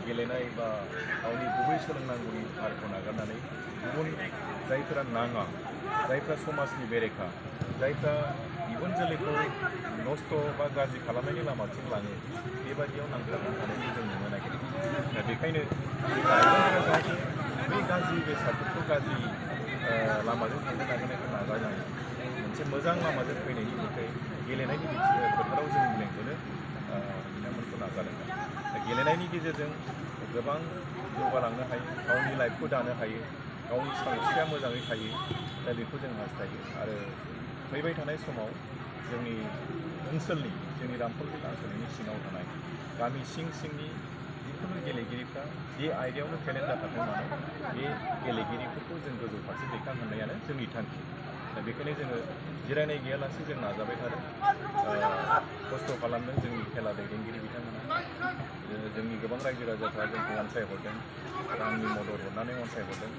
गेलेनाय बा गावनि गुबै सोलोंनांगौनि हारखौ नागारनानै गुबुन जायफोरा नाङा, जायफ्रा समाजनि बेरेखा, जायफ्रा इयुन जोलैखौ नस्थ' बा गाज्रि खालामनायनि लामाथिं लाङो, बेबादियाव नांथाबनानै थानायखौ जों नुनो नागिरो। दा बेखायनो लाइमोनफोरा जाहाथे बै गाज्रि बेसादफोरखौ, गाज्रि लामाजों थांनो नागिरनायखौ नागारनानै मोनसे मोजां लामाजों फैनायनि थाखाय गेलेनायनि फोथाराव जों लेंबोनो बिथांमोनखौ नाजादोंमोन। दा गेलेनायनि गेजेरजों गोबां जौगालांनो हायो, गावनि लाइफखौ दानो हायो, गावनि सावस्रिया मोजाङै थायो। दा बेखौ जों हास्थायो आरो फैबाय थानाय समाव जोंनि ओनसोलनि, जोंनि रामफलबिल आनसलिकनि सिङाव थानाय गामि सिंनि जिखुनु गेलेगिरिफ्रा जे आयदायावनो टेलेन्ट जाखाथों मानो, बे गेलेगिरिफोरखौ जों गोजौ फारसे दैखांहरनायानो जोंनि थांखि। दा बेखायनो जोङो जिरायनाय गैयालासे जों नाजाबाय थादों, खस्थ' खालामदों जोंनि खेला दैदेनगिरि बिथांमोना। जोंनि गोबां रायजो राजाफ्रा जोंखौ अनसायहरदों, रांनि मदद हरनानै अनसायहरदों।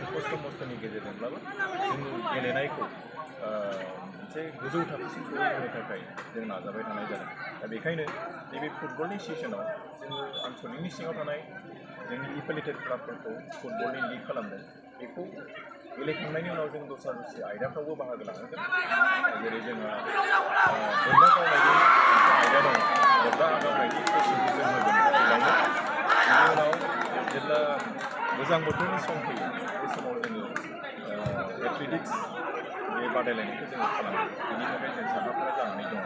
खस्थ' मस्थ'नि गेजेरजोंब्लाबो जोङो गेलेनायखौ मोनसे गोजौ थाखोसिम सहैहोनो थाखाय जों नाजाबाय थानाय जादों। दा बेखायनो नैबे फुटबलनि सिजनाव जोङो आनसलिकनि सिङाव थानाय जोंनि एफिलिएटेड क्लाबफोरखौ फुटबलनि लिग खालामदों। बेखौ गेलेखांनायनि उनाव जों दस्रा आयदाफ्रावबो बाहागो लाहोगोन। जेरै जोंहा बोरला गावनायनि आयदा दं, बोरला गावनायनि कोचिंखौ जों होगोन। बेनि उनाव जेब्ला गोजां बोथोरनि सम फैयो, बे समाव जोङो एथलेटिक्स बे बादायलायनायखौ जोङो खालामो। बेनि थाखाय जों साखाफारा जानानै दङ।